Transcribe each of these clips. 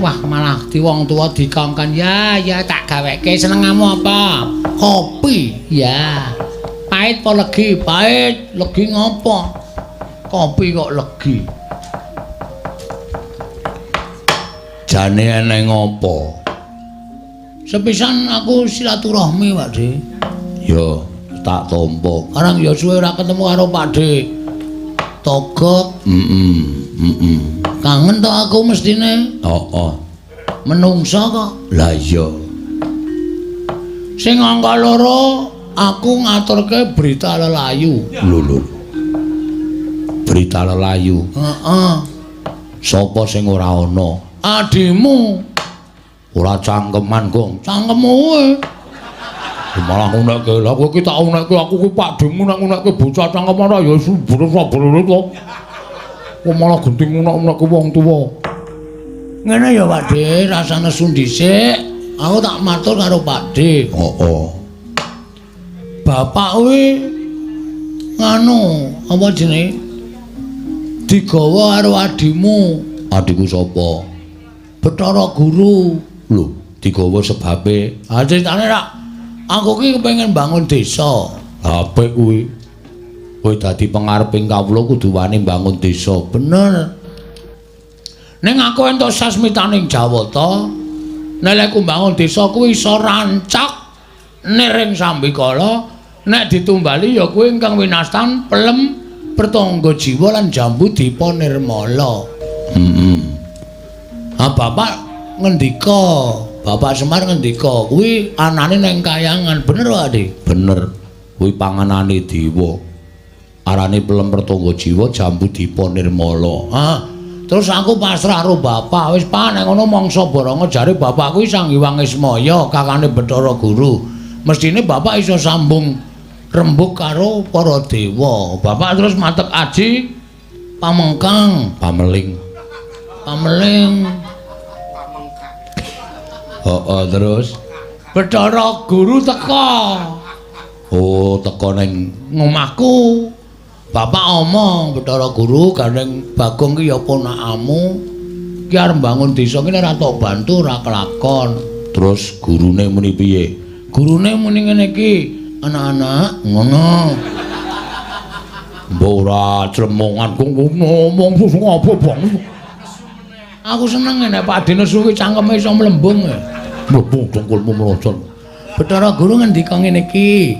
Wah, malah di wong tuwa dikongkon. Ya, ya tak gaweke senengamu apa? Kopi. Ya. Pahit apa legi? Pahit. Legi ngopo? Kopi kok legi. Jane eneng ngopo? Sepisan aku silaturahmi, Pak De. Ya, tak tampa. Karang ya suwe ora ketemu karo Pak De. Togok. Kangen to aku mestine. Heeh. Menungsa kok. Lah iya. Sing angka loro aku ngaturke berita lelayu. Lho lho. Berita lelayu. Heeh. Sapa sing ora ana? Adimu. Ora cangkeman, Gong. Cangkemmu kowe. Malah ngunekke. Lah kowe iki tak unekke aku ki Pakdemu nek ngunekke bocah cangkeman ora ya subur-subur to. Kok malah genting ngunek-unekke wong tuwa. Ngene ya, Pak De, rasane nesu dhisik. Aku tak matur karo Pak De. Heeh. Bapak kuwi nganu, apa jenenge? Digawa karo adimu. Adiku sapa? Bathara Guru. Lho, digawa sebabe? Ha critane rak aku ki kepengin bangun desa. Apik kuwi. Kowe dadi pengareping kawula kudu wani mbangun desa. Bener. Ning aku entuk sasmitaning Jawata, nek lek mbangun desa kuwi iso rancak niring sambikala, nek ditumbali ya kuwi ingkang winastan pelem pertangga jiwa lan jambu dipa nirmala. Heeh. Ah bapak ngendika, Bapak Semar ngendika, kuwi anane neng kayangan, bener Pak De? Bener. Kuwi panganane dewa. Arane pelem pertangga jiwa jambu dipa nirmala. Ah, terus aku pasrah karo bapak, wis Pak nek ngono mangsa baranga jare bapak kuwi Sang Hyang Ismaya, kakane Bathara Guru. Mestine bapak iso sambung rembug karo para dewa. Bapak terus matek aji pamengkang, pameling. Pameling. Heeh, terus Bathara Guru teka. Oh, teka ning ngomahku. Bapak omong, Bathara Guru gandeng Bagong ki ya ponakamu. Ki arep mbangun desa ki ora tok bantu ora kelakon. Terus gurune muni piye? Gurune muni ngene iki, anak-anak ngono. Mbok ora clemongan kok ngomong susu apa, Bang? Aku seneng nek Pak De nesu ki cangkeme iso mlembung. Mlembung dengkulmu mlocot. Bathara Guru ngendika ngene iki.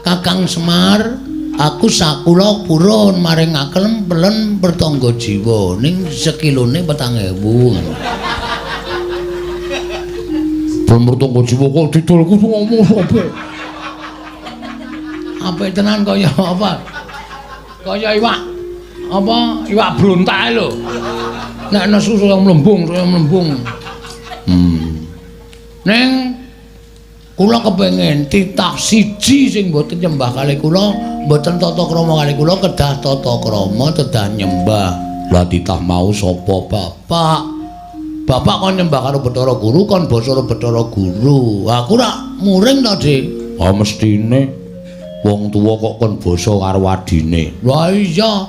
Kakang Semar, aku sakula purun maringaken pelen pertangga jiwa ning sekilone 4000. Pelen pertangga jiwa kok didol kudu ngomong sapa? Apik tenan kaya apa? Kaya iwak apa? Iwak brontak lho. Nek nesu saya mlembung, saya mlembung. Ning kula kepengin titah siji sing mboten nyembah kalih kula, mboten tata krama kalih kula, kedah tata krama, kedah nyembah. Lah titah mau sapa bapak? Bapak kon nyembah karo Bathara Guru, kon basa karo Bathara Guru. Aku rak muring to, Dik. Ah mestine wong tuwa kok kon basa karo adine. Lah iya.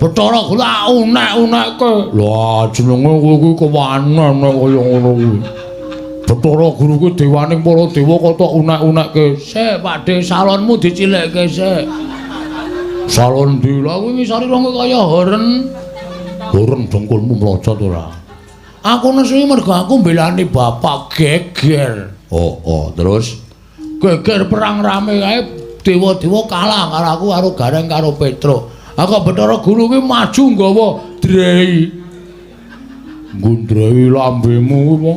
Bathara Guru unek-unekke. Lah jenenge kowe kuwi kewanen nek kaya ngono kuwi. Bathara Guru kuwi dewaning para dewa kok tok unek-unekke. Sik, Pak De, salonmu dicilikke sik. Salon ndi? Lah kuwi ngisore wong kaya horen. Horen dengkulmu mlocot ora? Aku nesu mergo aku mbelani bapak geger. Oh, oh, terus geger perang rame kae dewa-dewa kalah karo aku karo Gareng karo Petruk. Aku Bathara Guru kuwi maju nggawa drei. Nggo drei lambemu kuwi apa?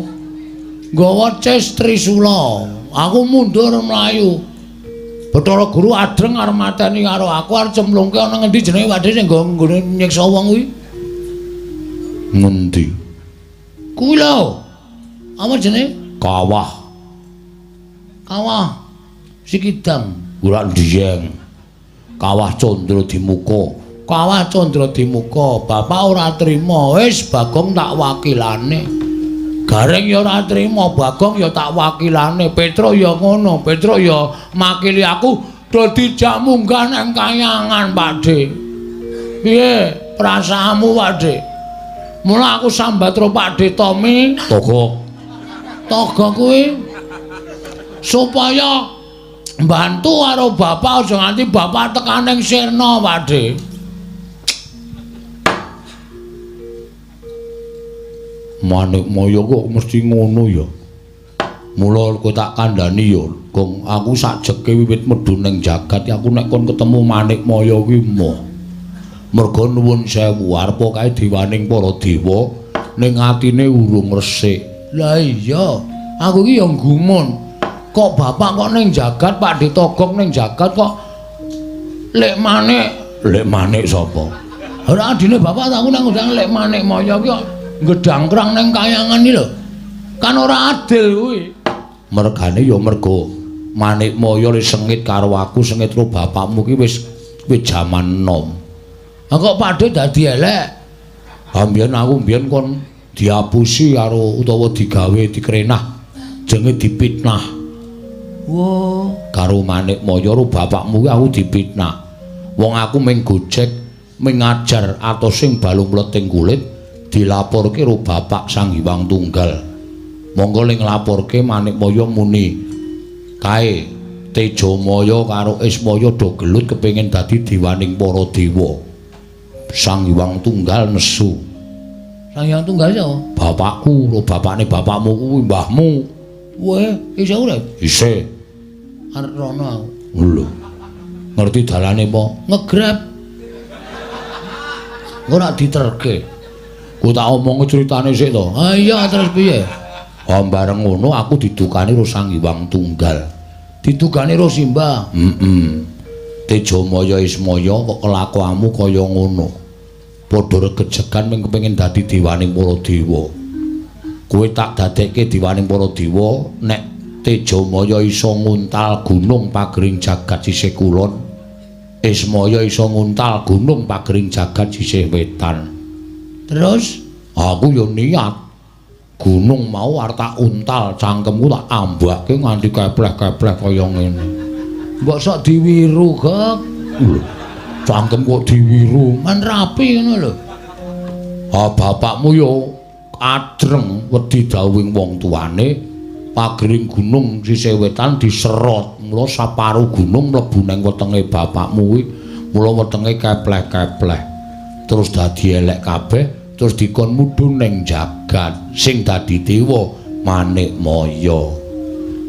Nggawa ces Trisula. Aku mundur mlayu. Bathara Guru adreng arep mateni karo aku arep cemplungke ana ngendi jenenge Pak De sing nggo nyiksa wong kuwi? Ngendi? Kuwi lho. Apa jenenge? Kawah. Kawah Sikidang. Ora ndiyeng. Kawah Candra Dimuka. Kawah Candra Dimuka. Bapak ora trima. Wis Bagong tak wakilane. Gareng ya ora trima, Bagong ya tak wakilane. Petruk ya ngono, Petruk ya makili aku do dijak munggah nang kayangan, Pak De. Piye perasaanmu, Pak De? Mula aku sambat ro Pakde Tommy, Togok. Togok kuwi supaya mbantu karo bapak aja nganti bapak tekan ning sirna, Pakde. Manikmaya kok mesti ngono ya. Mula kowe tak kandhani ya, Gong, aku sakjeke wiwit medhun ning jagat aku nek kon ketemu Manikmaya kuwi moh. Merga nuwun sewu arepa kae dewaning para dewa ning atine urung resik. Lah iya, aku iki ya gumun. Kok bapak kok ning jagat, Pakde Togok ning jagat kok lek manik, lek manik sapa? Ora adine bapak aku nang ngundang lek Manikmaya ki kok ngedangkrang ning kayangan iki lho. Kan ora adil kuwi. Mergane ya merga Manikmaya wis sengit karo aku, sengit karo bapakmu ki wis jaman enom. Ha kok Pakde dadi elek? Ha mbiyen aku mbiyen kon diapusi karo utawa digawe dikrenah, jenge dipitnah. Wo, karo Manikmaya karo bapakmu ki aku dipitnah. Wong aku mung gojek, mung ngajar atos sing balung mleting kulit dilaporke karo bapak Sang Hyang Tunggal. Monggo ling nglaporke Manikmaya muni kae Tejamaya karo Ismaya do gelut kepengin dadi dewaning para dewa. Sang Hyang Tunggal nesu. Sang Hyang Tunggal sapa? Bapakku, lho bapakne bapakmu kuwi mbahmu. Weh, isih urip? Isih. Arep rono aku. Lho. Ngerti dalane apa? Ngegrab. Ora diterke. Ku tak omongi critane sik to. Ha iya terus piye? Ha bareng ngono aku didukani karo Sang Hyang Tunggal. Didukani karo Simbah. Heeh. Tejamaya Ismaya kok kelakuanmu kaya ngono. Padha regejegan mung kepengin dadi dewaning para dewa. Kowe tak dadekke dewaning para dewa nek Tejamaya iso nguntal gunung pagering jagat sisih kulon, Ismaya iso nguntal gunung pagering jagat sisih wetan. Terus aku ya niat gunung mau arep tak untal cangkemku tak ambake nganti kepleh-kepleh kaya ngene. Mbok sok diwiru, Gok. Lho, cangkem kok diwiru, men rapi ngono lho. Ha bapakmu ya adreng wedi dawuhing wong tuane, pagering gunung sisih wetan diserot. Mula saparu gunung mlebu nang wetenge bapakmu kuwi, mula wetenge kepleh-kepleh. Terus dadi elek kabeh, terus dikon mudhun ning jagat sing dadi dewa Manikmaya.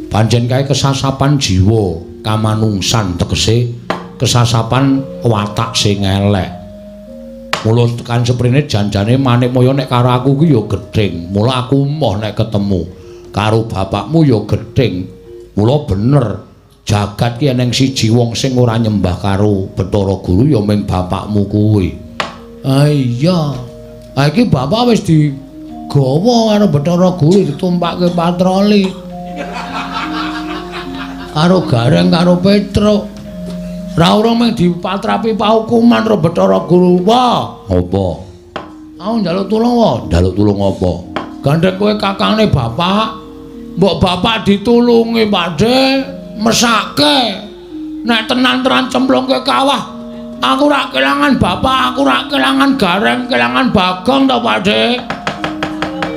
Pancen kae kesasapan jiwa kamanungsan, tegese kesasapan watak sing elek. Mula tekan seprene janjane Manikmaya nek karo aku ku ya gething. Mula aku emoh nek ketemu karo bapakmu ya gething. Mula bener jagat ki eneng siji wong sing ora nyembah karo Bathara Guru ya mung bapakmu kuwi. Ah iya. Ha iki bapak wis digawa karo Bathara Guru ditumpakke patroli. Karo Gareng karo Petruk. Ra urung mung dipatrapi paukuman karo Bathara Guru. Wah, apa? Aku njaluk tulung wae. Njaluk tulung apa? Gandheng kowe kakangne bapak. Mbok bapak ditulungi, Pakde, mesake. Nek tenan-tenan cemplungke kawah, aku ora kelangan bapak, aku ora kelangan Gareng, kelangan Bagong to, Pakde.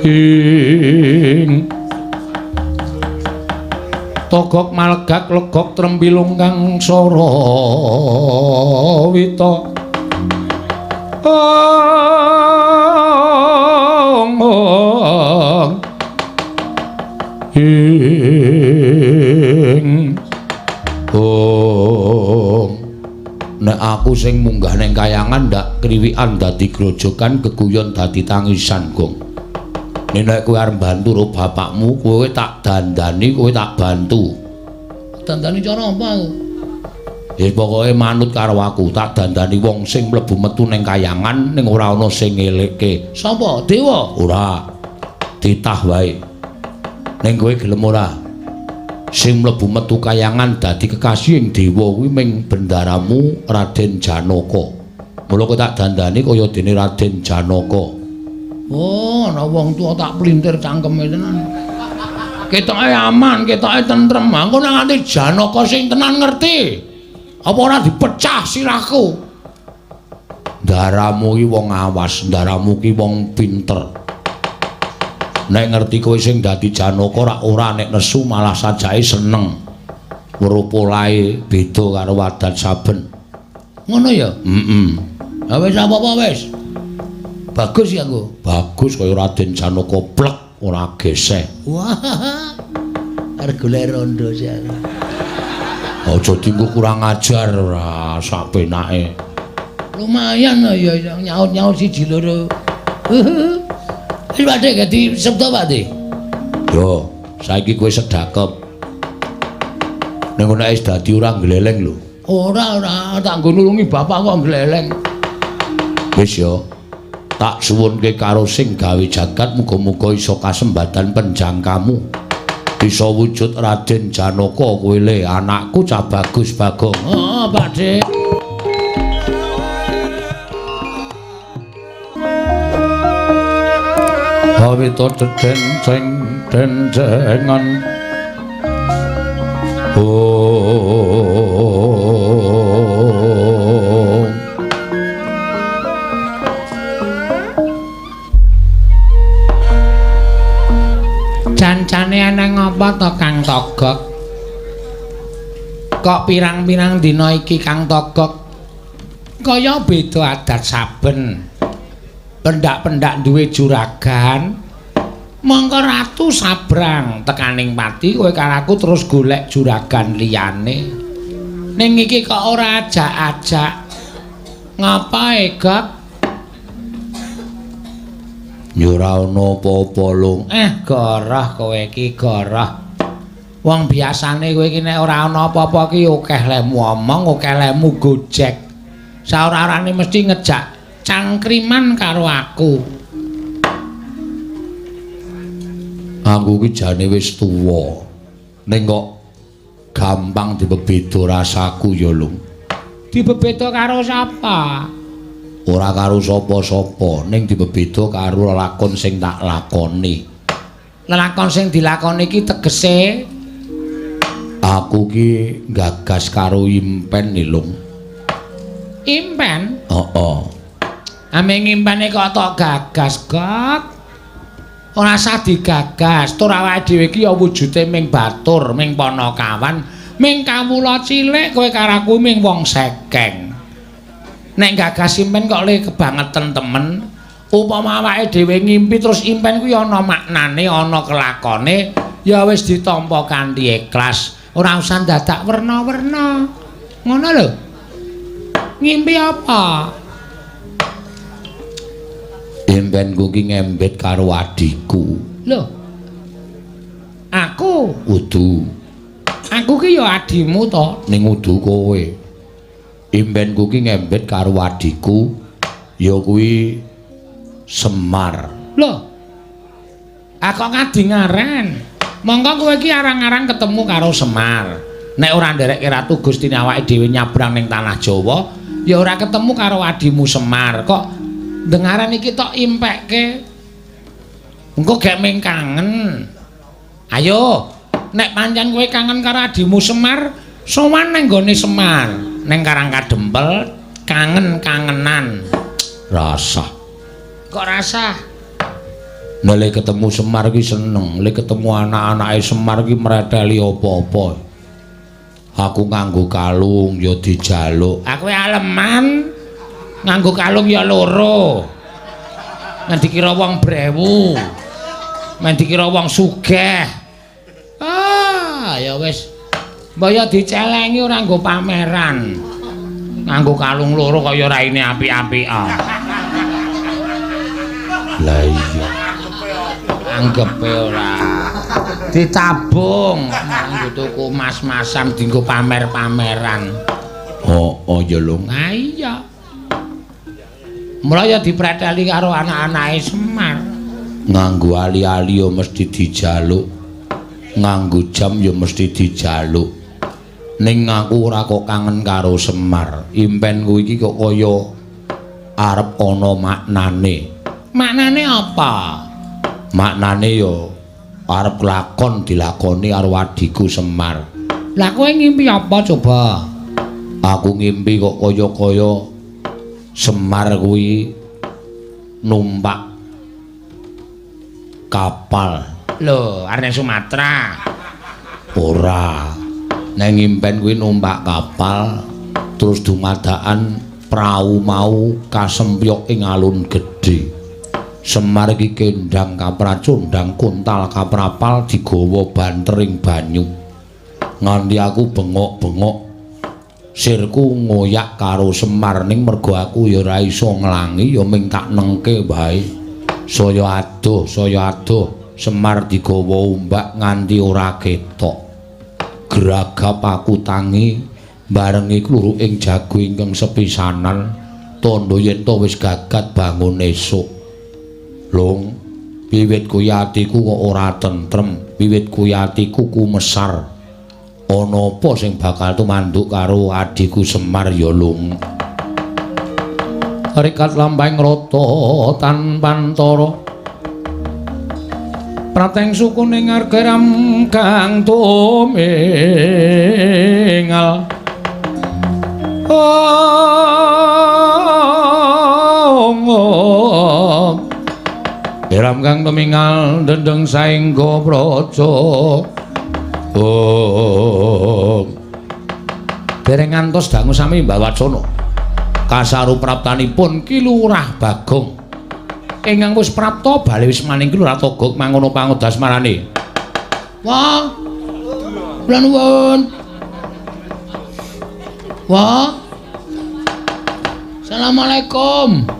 Ing Togok malegak legok trempilung kang sarawita. Ong ong ing ong. Nek aku sing munggah ning kayangan ndak kriwikan dadi grojogan, geguyon dadi tangisan, Gong. Nek kowe arep bantu karo bapakmu, kowe tak dandani, kowe tak bantu. Dandani cara apa aku? Ya pokoke manut karo aku, tak dandani wong sing mlebu metu ning kayangan ning ora ana sing ngelekke. Sapa? Dewa? Ora. Titah wae. Ning kowe gelem ora? Sing mlebu metu kayangan dadi kekasihing dewa kuwi ming bendaramu Raden Janaka. Mula kowe tak dandani kaya dene Raden Janaka. Oh, ana wong tuwa tak plintir cangkeme tenan. Ketoke aman, ketoke tentrem. Engko nek nganti Janaka sing tenan ngerti. Apa ora dipecah sirahku? Ndaramu iki wong awas, ndaramu ki wong pinter. Nek ngerti kowe sing dadi Janaka ora ora nek nesu malah sajake seneng. Weruh polahe beda karo adat saben. Ngono ya? Heeh. Ha wis apa-apa wis. Bagus ya nggo. Bagus kaya Raden Janaka plek ora geseh. Wah. Arep golek rondo sih. Aja dienggo kurang ajar ora sak penake. Lumayan ya nyaut-nyaut siji loro. Wis Pak Dik dadi sabda Pak Dik. Yo, saiki kowe sedakep. Ning ngono wis dadi ora gleleng lho. Ora ora, tak nggo nulungi bapak kok gleleng. Wis yo. Tak suwunke karo sing gawe jagat muga-muga iso kasembatan penjangkamu. Bisa wujud Raden Janaka kowe le anakku cah bagus Bagong. Heeh, Pak Dik. Awita dedenceng dencengan. Oh. Cancane ana ngapa to Kang Togok? Kok pirang-pirang dina iki Kang Togok kaya beda adat saben. Pendak-pendak duwe juragan. Mongko ratu sabrang tekaning pati kowe karo aku terus golek juragan liyane. Ning iki kok ora ajak-ajak. Ngapae, Gok? Ya ora ana apa-apa, Lung. Goroh kowe iki, goroh. Wong biasane kowe iki nek ora ana apa-apa ki akeh lemu omong, akeh lemu gojek. Saora-orane mesti ngejak cangkriman karo aku. Aku ki jane wis tuwa. Ning kok gampang dibebeda rasaku ya, Lung. Dibebeda karo sapa? Ora karo sapa-sapa, ning dibebeda karo lelakon sing tak lakoni. Lelakon sing dilakoni iki tegese aku ki gagas karo impen, Lung. Impen? Heeh. Ame ngimpene kok tok gagas, Gok. Ora usah digagas, tur awake dhewe iki ya wujude ming batur, ming panakawan, ming kawula cilik, kowe karo aku ming wong sekeng. Nek gagas impen kok le kebangetan temen. Upama awake dhewe ngimpi terus impen kuwi ana maknane, ana kelakone, ya wis ditampa kanthi ikhlas. Ora usah dadak werna-werna. Ngono lho. Ngimpi apa? Impenku ki ngembet karo adhiku. Lho. Aku udu. Aku ki ya adhimu to. Ning udu kowe. Impenku ki ngembet karo adhiku ya kuwi Semar. Lho. Ah kok ngadingaren. Monggo kowe ki arang-arang ketemu karo Semar. Nek ora nderekke Ratu Gustine awake dhewe nyabrang ning tanah Jawa, ya ora ketemu karo adhimu Semar. Kok dengaran iki tok impekke. Engko gek ming kangen. Ayo, nek pancen kowe kangen karo adhimu Semar, sowan nang nggone Semar, ning Karang Kadempel, kangen-kangenan. Rasah. Kok rasah? Nek le ketemu Semar ki seneng, le ketemu anak-anake Semar ki mreteli apa-apa. Aku nganggo kalung ya dijaluk. Aku aleman. Nganggo kalung ya loro. Men dikira wong brewu. Men dikira wong sugih. Ah, ya wis. Mbok ya dicelengi ora nggo pameran. Nganggo kalung loro kaya raine apik-apikan. Lah iya. Anggepe ora. Ditabung nganggo tuku mas-masan dienggo pamer-pameran. Oh, oh ya lho. Ha iya. Mula ya dipreteli karo anak-anake Semar. Nganggo ali-ali ya mesti dijaluk. Nganggo jam ya mesti dijaluk. Ning aku ora kok kangen karo Semar. Impenku iki kok kaya arep ana maknane. Maknane apa? Maknane ya arep lakon dilakoni karo adhiku Semar. Lah kowe ngimpi apa coba? Aku ngimpi kok kaya-kaya Semar kuwi numpak kapal. Lho, arep Sumatera. Ora. Neng impen kuwi numpak kapal terus dumadakan prau mau kasempyok ing alun gedhe. Semar iki kendang kapracondang kontal kaprapal digawa bantering banyu. Nganti aku bengok-bengok sirku ngoyak karo Semar ning mergo aku ya ora iso nglangi ya ming tak nengke wae. Saya adoh Semar digawa ombak nganti ora ketok. Gragap aku tangi barengi kluruk ing jago ingkang sepisanan tandha yen to wis gagat bangun esuk. Lung, wiwit kuwi atiku kok ora tentrem, wiwit kuwi atiku kumesar. Ana apa sing bakal tumanduk karo adhiku Semar ya, Lung? Rikat lampahing rata tanpantara prateng sukune ngargeram kang tumingal. Ong Iram kang tumingal dendeng saengga praja. Oh. Dereng ngantos dangu sami Mbah Wacana. Kasaru praptanipun Ki Lurah Bagong. Ingkang wis prapta bali wis maning Ki Lurah Togog mangono pangodasmarane. Wah. Kula nuwun. Wah. Assalamualaikum.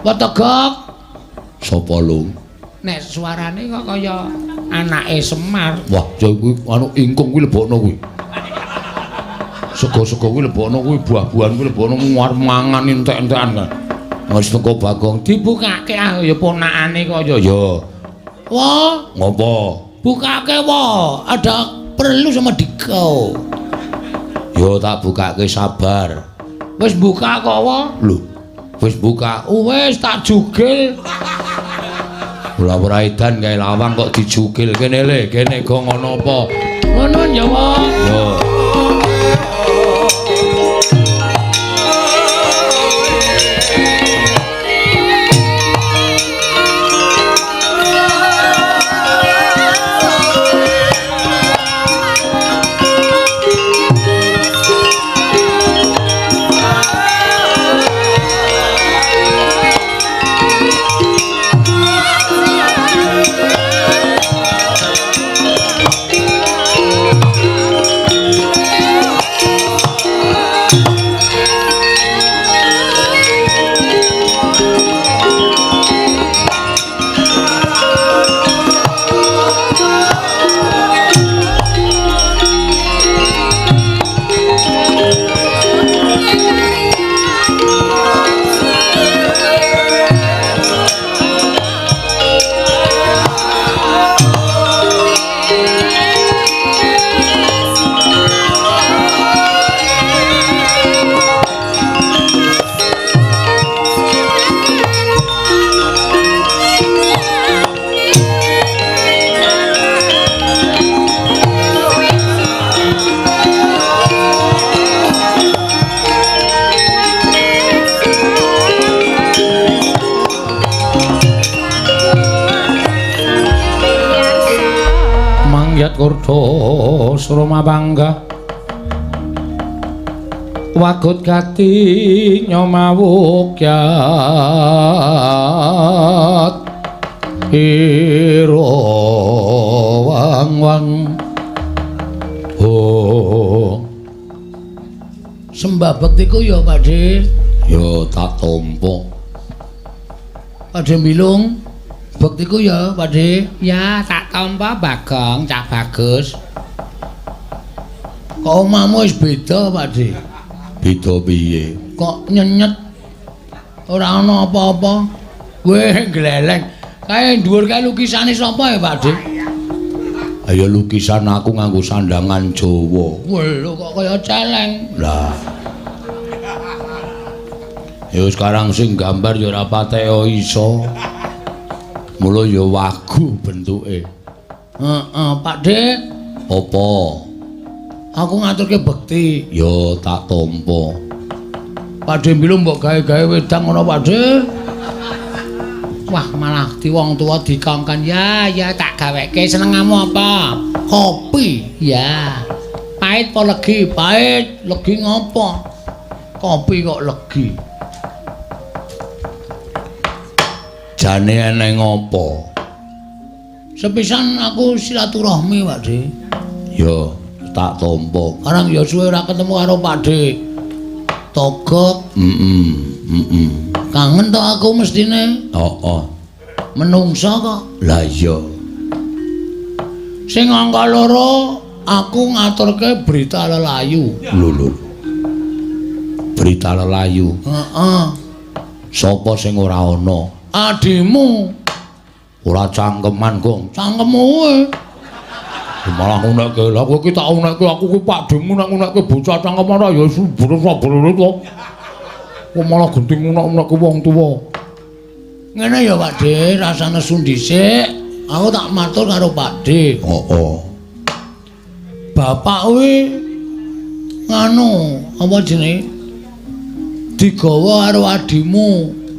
Wah Togog. Sapa lung? Nek suarane kok kaya anake Semar. Wah, ya kuwi anu ingkung kuwi lebokno kuwi. Sego-sego kuwi lebokno kuwi, buah-buahan kuwi lebokno arep mangan entek-entekan kan. Wis teko Bagong dibukake ah ya ponakane kaya ya. Wah, ngopo? Bukake wae, ada perlu sama Diko. Ya tak bukake sabar. Wis buka kok wae. Lho, wis buka. Wis tak jugil. Ora ora edan gawe lawang kok dijugil kene le, kene go ngono apa? Ngono ya wae. Yo. Kurdo Surma Bangga Wagut gati nyomawukyat Iro wang wang. Oh. Sembah bektiku ya Pak De. Ya tak tampa. Pak De Bilung, bektiku ya Pak De. Ya tak tampa Bagong, cah bagus. Kok omahmu wis beda Pak De? Beda piye? Kok nyenyet? Ora ana apa-apa. Weh gleleng. Kae dhuwur kae lukisane sapa ya Pak De? Ayo lukisan aku nganggo sandangan Jawa. Weh lho kok kaya celeng. Lah. Ya sekarang sing gambar ya ora patek iso. Mula ya wagu bentuke. Heeh, Pak De. Apa? Aku ngaturke bekti. Ya tak tampa. Pakde mbilu mbok gawe-gawe wedang ngono Pakde. Wah, malah di wong tuwa dikongkon. Ya, ya tak gaweke. Senengamu apa? Kopi. Ya. Pahit apa legi? Pahit. Legi ngopo? Kopi kok legi. Jane eneng ngopo? Sepisan aku silaturahmi, Pakde. Ya, tak tampa. Karang ya suwe ora ketemu karo Pakde Togok. Kangen to aku mestine. Heeh. Menungsa kok. Lah iya. Sing angka loro aku ngaturke berita lelayu. Lho lho. Berita lelayu. Heeh. Sapa sing ora ana? Adimu. Ora cangkeman, Gong. Cangkemmu kowe. Malah ngunekke. Lah kowe iki tak unekke aku kuwi Pakdemu nek ngunekke bocah cangkeman ora ya beres-beres to. Kok malah genting ngunek-unekke wong tuwa. Ngene ya Pakde, rasane nesu dhisik. Aku tak matur karo Pakde. Heeh. Bapak kuwi nganu, apa jenenge? Digawa karo adimu.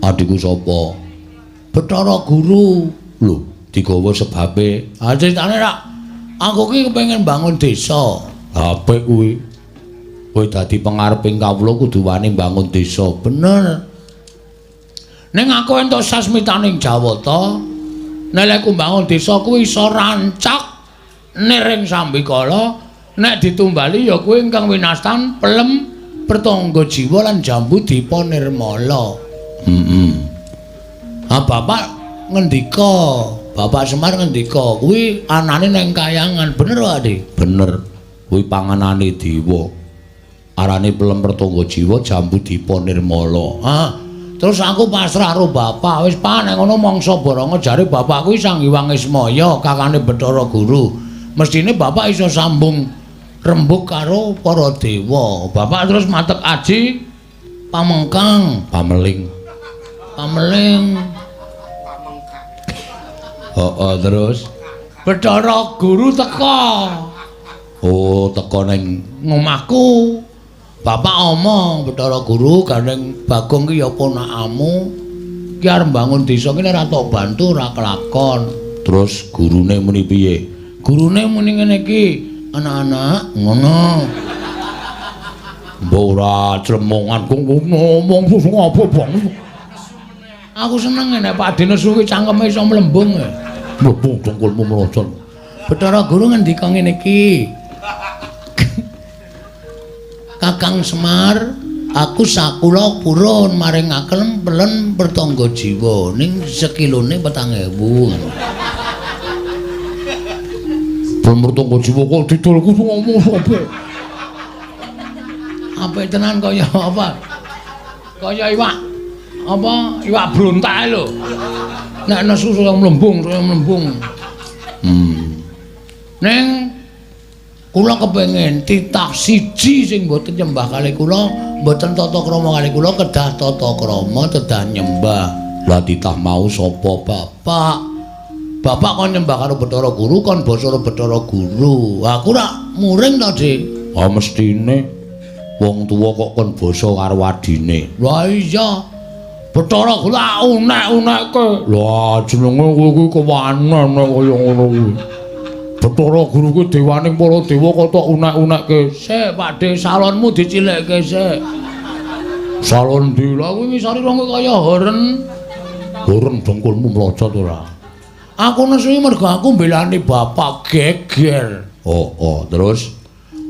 Adiku sapa? Bathara Guru. Lho, digawa sebabe. Ha critane rak aku ki kepengin bangun desa. Apik kuwi. Kowe dadi pengareping kawula kudu wani mbangun desa. Bener. Ning aku entuk sasmitaning Jawata, nek lek mbangun desa kuwi iso rancak niring sambikala, nek ditumbali ya kuwi ingkang winastan pelem pertangga jiwa lan jambu dipa nirmala. Heeh. Ah bapak ngendika, Bapak Semar ngendika, kuwi anane nang kayangan, bener wae, Dik? Bener. Kuwi panganane dewa. Arane pelem pertangga jiwa jambu dipa nirmala. Ah, terus aku pasrah karo bapak, wis Pak nek ngono mangsa baranga jare bapak kuwi Sang Hyang Ismaya, kakane Bathara Guru. Mestine bapak iso sambung rembug karo para dewa. Bapak terus matek aji pamengkang, pameling. Pameling. Heeh, terus Bathara Guru teka. Oh, teka ning ngomahku. Bapak omong, Bathara Guru gandeng Bagong ki ya ponakamu. Ki arep mbangun desa ki nek ora tok bantu ora kelakon. Terus gurune muni piye? Gurune muni ngene iki, anak-anak ngono. Mbok ora clemongan kok ngomong susu apa, Bang? Aku seneng nek Pak Dene suwi cangkeme iso mlembung. Mlembung dengkulmu mlocot. Bathara Guru ngendika ngene iki. Kakang Semar, aku sakula purun maringaken pelen pertangga jiwa ning sekilone 4000. Pelen pertangga jiwa kok didol ku ngomong sapa? Apik tenan kaya apa? Kaya iwak apa? Iwak brontak lho. Nek nesu saya mlembung, saya mlembung. Ning kula kepengin titah siji sing mboten nyembah kalih kula, mboten tata krama kalih kula, kedah tata krama, kedah nyembah. Lah titah mau sapa bapak? Bapak kon nyembah karo Bathara Guru, kon basa karo Bathara Guru. Aku rak muring to, Dik. Ah mestine wong tuwa kok kon basa karo adine. Lah iya. Bathara Guru unek-unekke. Lah jenenge kowe kuwi kewanen nek kaya ngono kuwi. Bathara Guru kuwi dewaning para dewa kok tok unek-unekke. Sik, Pakde, salonmu dicilikke sik. Salon ndi? Lah kuwi ngisore wong kaya horen. Horen dengkulmu mlocot ora. Aku nesu mergo aku mbelani bapak geger. Oh, oh, terus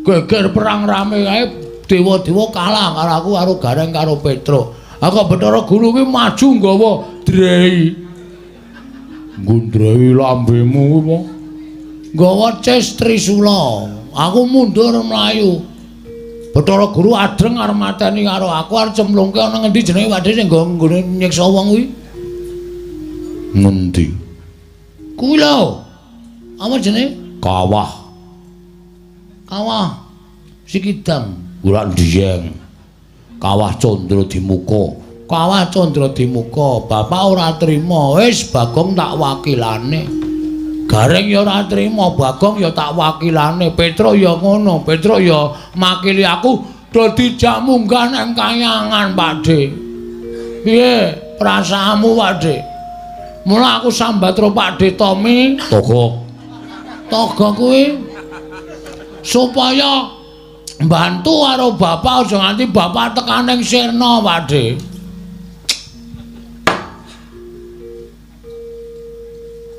geger perang rame kae dewa-dewa kalah karo aku karo Gareng karo Petruk. Aku Bathara Guru kuwi maju nggawa drei. Nggo drei lambemu kuwi apa? Nggawa ces Trisula. Aku mundur mlayu. Bathara Guru adreng arep mateni karo aku arep cemplungke ana ngendi jenenge Pakde sing nggo nyiksa wong kuwi? Ngendi? Kuwi lho. Apa jenenge? Kawah. Kawah Sikidang. Ora ndiyeng. Kawah Candra Dimuka. Kawah Candra Dimuka. Bapak ora trima. Wis Bagong tak wakilane. Gareng ya ora trima, Bagong ya tak wakilane. Petruk ya ngono, Petruk ya makili aku. Do dijak munggah nang kayangan, Pakde. Piye perasaanmu, Pakde? Mula aku sambat ro Pakde Tommy, Togok. Togok kuwi supaya mbantu karo bapak aja nganti bapak tekan ning sirna, Pakde.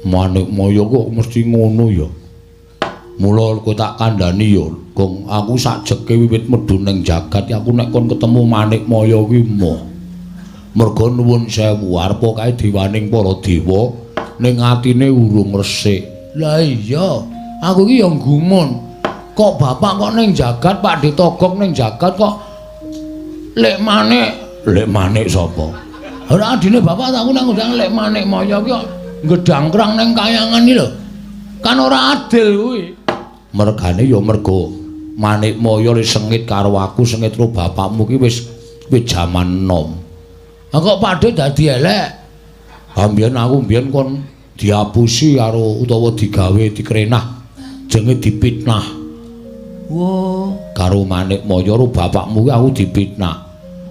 Manikmaya kok mesti ngono ya. Mula kowe tak kandhani ya, Gong, aku sakjeke wiwit medhun ning jagat aku nek kon ketemu Manikmaya kuwi moh. Merga nuwun sewu arepa kae dewaning para dewa ning atine urung resik. Lah iya, aku iki ya gumun. Kok bapak kok ning jagat, Pakde Togok ning jagat kok lek manik, lek manik sapa? Ora adine bapak aku nang ngundang lek Manikmaya ki kok gedangkrang ning kayangan iki lho. Kan ora adil kuwi. Mergane ya merga Manikmaya wis sengit karo aku, sengit karo bapakmu ki wis jaman enom. Ha kok Pakde dadi elek? Ha mbiyen aku mbiyen kon diapusi karo utawa digawe dikrenah, jenge dipitnah. Wah, karo Manikmaya karo bapakmu ki aku dipitnah.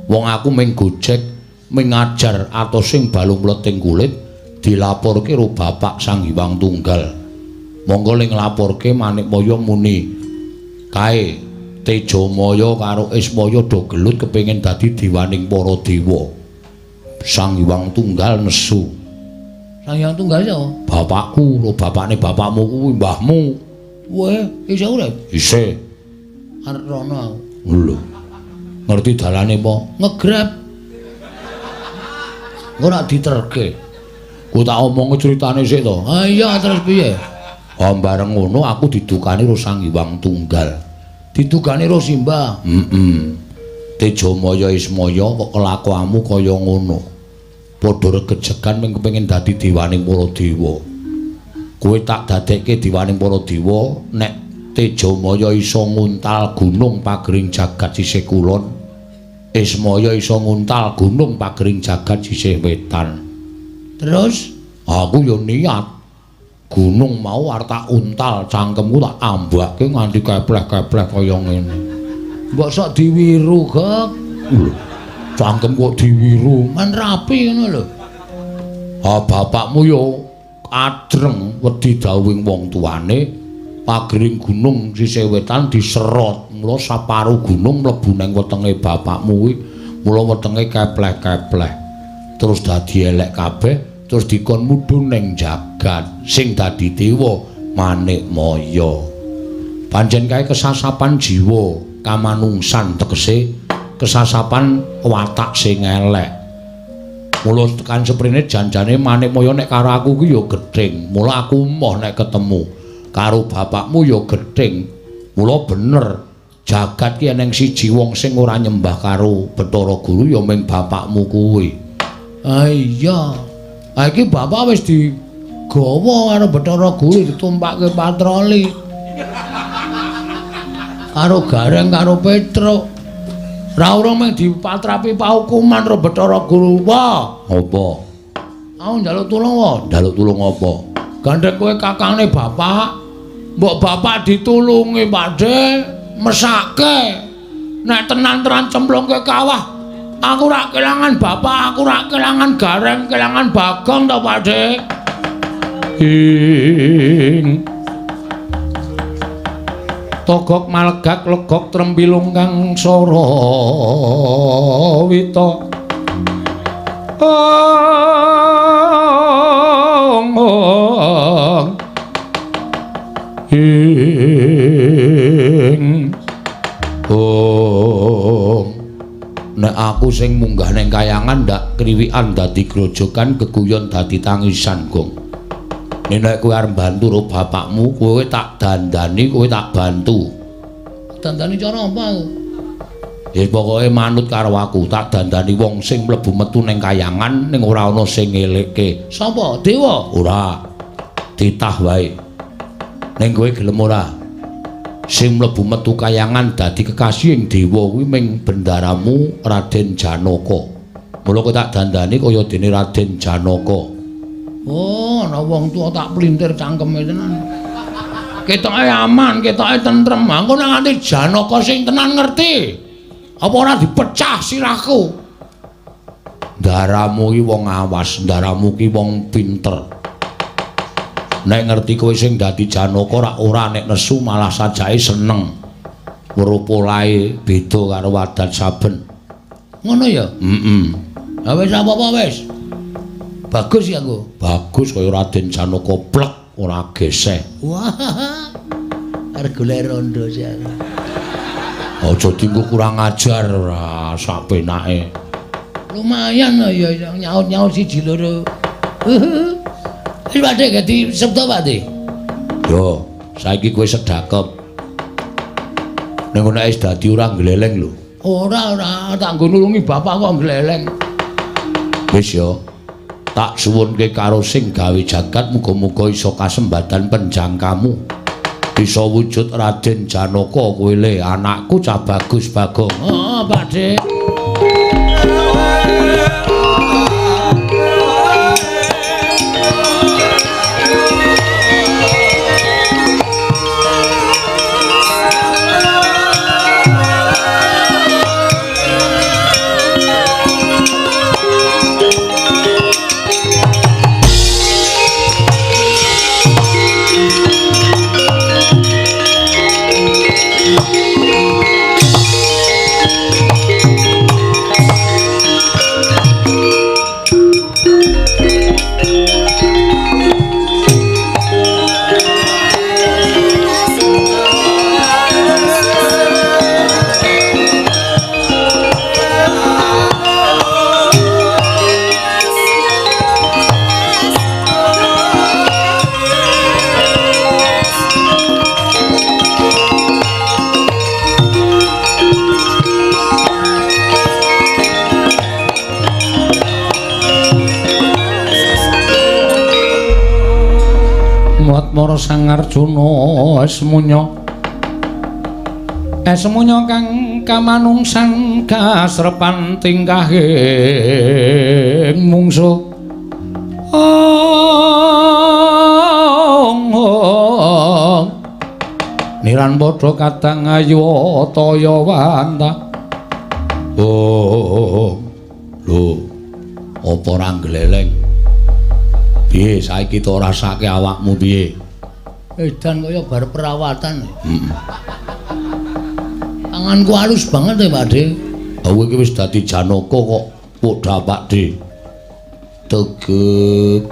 Wong aku mung gojek, mung ngajar atos sing balung mleting kulit dilaporke karo bapak Sang Hyang Tunggal. Monggo ling nglaporke Manikmaya muni kae Tejamaya karo Ismaya do gelut kepengin dadi dewaning para dewa. Sang Hyang Tunggal nesu. Sang Hyang Tunggal sapa? Bapakku, lho bapakne bapakmu kuwi mbahmu. Weh, isih urip? Isih. Arep rono aku. Lho. Ngerti dalane apa? Ngegrab. Ora diterke. Ku tak omongi critane sik to. Ha iya terus piye? Ha bareng ngono aku didukani karo Sang Hyang Tunggal. Didukani karo Simbah. Heeh. Tejamaya Ismaya kok kelakuanmu kaya ngono. Padha regejegan mung kepengin dadi dewaning para dewa. Kowe tak dadekke dewaning para dewa nek Tejamaya iso nguntal gunung pagering jagat sisih kulon, Ismaya iso nguntal gunung pagering jagat sisih wetan. Terus aku ya niat gunung mau arep tak untal cangkemku tak ambake nganti kepleh-kepleh kaya ngene. Mbok sok diwiru, Gek. Lho, cangkem kok diwiru, men rapi ngono lho. Ha bapakmu ya adreng wedi dawuhing wong tuane, pagering gunung sisih wetan diserot. Mula saparu gunung mlebu nang wetenge bapakmu kuwi, mula wetenge kepleh-kepleh. Terus dadi elek kabeh, terus dikon mudhun ning jagat sing dadi dewa Manikmaya. Pancen kae kesasapan jiwa kamanungsan, tegese kesasapan watak sing elek. Mula tekan seprene janjane Manikmaya nek karo aku ku ya gething. Mula aku emoh nek ketemu karo bapakmu ya gething. Mula bener jagat ki eneng siji wong sing ora nyembah karo Bathara Guru ya mung bapakmu kuwi. Ah iya. Ha iki bapak wis digawa karo Bathara Guru ditumpakke patroli. Karo Gareng karo Petruk. Ra urung mung dipatrapi paukuman karo Bathara Guru. Wah, apa? Aku njaluk tulung wae. Njaluk tulung apa? Gandeng kowe kakangne bapak. Mbok bapak ditulungi, Pakde, mesake. Nek tenan-tenan cemplungke kawah, aku ora kelangan bapak, aku ora kelangan Gareng, kelangan Bagong to, Pakde. Ing Togok malegak legok trempilung kang sarawita. Ong ong ing ong. Nek aku sing munggah ning kayangan ndak kriwikan dadi grojogan, geguyon dadi tangisan, Gong. Nek kowe arep bantu karo bapakmu, kowe tak dandani, kowe tak bantu. Dandani cara apa aku? Ya pokoke manut karo aku, tak dandani wong sing mlebu metu ning kayangan ning ora ana sing ngelekke. Sapa? Dewa? Ora. Titah wae. Ning kowe gelem ora? Sing mlebu metu kayangan dadi kekasihing dewa kuwi ming bendaramu Raden Janaka. Mula kowe tak dandani kaya dene Raden Janaka. Oh, ana wong tuwa tak plintir cangkeme tenan. Ketoke aman, ketoke tentrem. Engko nek nganti Janaka sing tenan ngerti. Apa ora dipecah sirahku? Ndaramu ki wong awas, ndaramu ki wong pinter. Nek ngerti kowe sing dadi Janaka ora ora nek nesu malah sajake seneng. Weruh polahe beda karo adat saben. Ngono ya? Heeh. Ha wis apa-apa wis. Bagus ya aku. Bagus kaya Raden Janaka plek ora geseh. Wah. Arep golek rondo sih aku. Aja dinggo kurang ajar ora sak penake. Lumayan lho ya nyaut-nyaut siji loro. Wis Pakde ganti sabda Pakde. Yo, saiki kowe sedakep. Ning ngono wis dadi ora gleleng lho. Ora ora tak nggo nulungi bapak kok gleleng. Wis yo. Tak suwunke karo sing gawe jagat muga-muga iso kasembatan penjangkamu. Bisa wujud Raden Janaka kowe le anakku cah bagus Bagong. Heeh, Pakde. Mara Sang Arjuna esmunya esmunya kang kamanungsan kasrepan tingkahing mungsuh. Niran padha kadang ayu taya wanta. Oh, lho, apa ora gleleng? Piye saiki to rasake awakmu piye? Edan kaya bar perawatan. Heeh. Tanganku halus banget ya, Pakde. Kowe iki wis dadi Janaka kok padha Pakde. Tegek.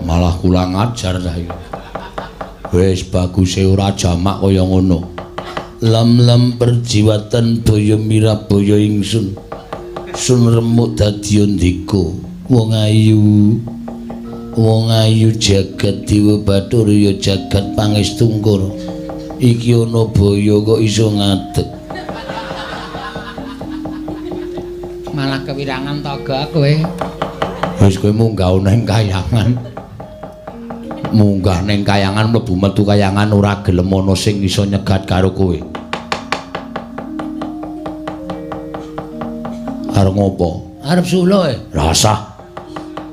Malah kurang ajar saiki. Wis baguse ora jamak kaya ngono. Lam-lam perjiwatan boyo mirabaya ingsun. Sun remuk dadi ndika. Wong ayu. Wong ayu jagat dewa bathara ya jagat pangestungkara. Iki ana boyo kok iso ngadeg. Malah kewirangan toga kowe. Wis kowe munggah ning kayangan. Munggah ning kayangan mlebu metu kayangan ora gelem ana sing iso nyegat karo kowe. Arep ngopo? Arep suluk e. Rasah.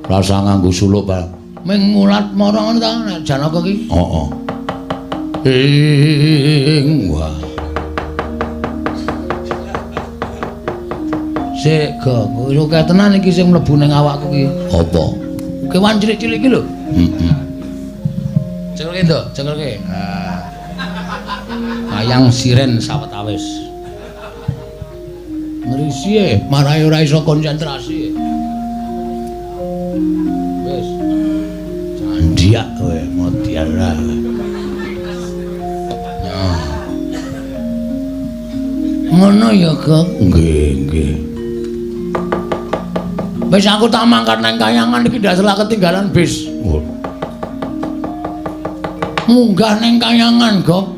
Rasah nganggo suluk, Pak. Ming mulat mara ngono ta nek Janaka ki? Heeh. Ing wah. Sik, Gong. Wis akeh tenan iki sing mlebu ning awakku ki. Apa? Kewan cilik-cilik iki lho. Heeh. Cekelke, Nduk, cekelke. Ha. Wayang siren sawetawis. Ngrisi e, marahi ora iso konsentrasi. Wis. Candiak kowe, modyan ra. Ngono ya, Gong. Nggih, nggih. Wis aku tak mangkat nang kayangan iki ndak salah ketinggalan bis. Oh. Munggah ning kayangan, Gong.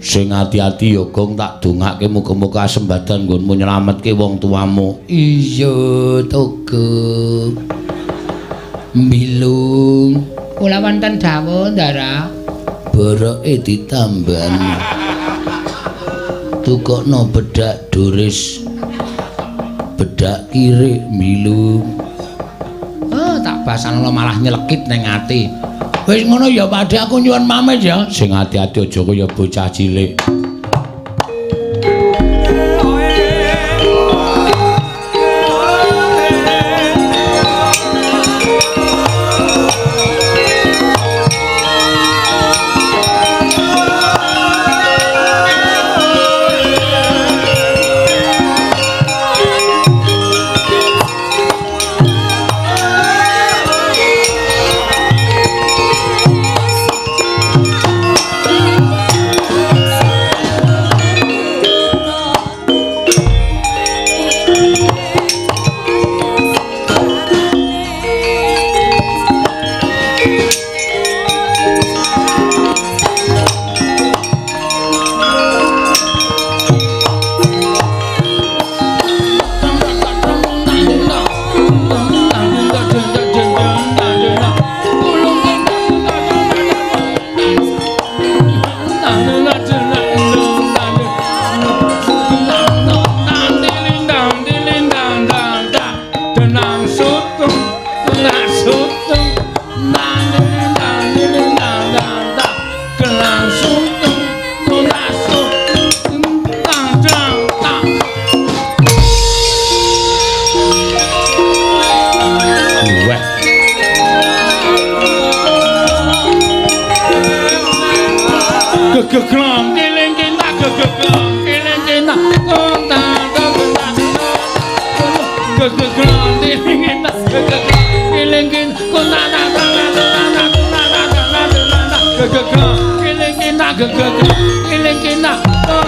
Sing ati-ati ya, Gong, tak dongake muga-muga kasembadan nggonmu nyelametke wong tuamu. Iya, Togok. Mbilung. Kula wonten dawuh, Ndara. Boroke ditambani. Tukokno bedak Doris. Bedak kirik mbilung. Oh, tak basano malah nyelekit ning ati. Wis ngono ya, Pakde, aku nyuwun pamit ya. Sing ati-ati aja kaya bocah cilik. Gegeglong keling kinta gegeglong keling kinta kong ta ta gegeglong keling kinta gegeglong keling kinta kong ta ta ta ta ta ta ta ta ta ta gegeglong keling kinta gegeglong keling kinta.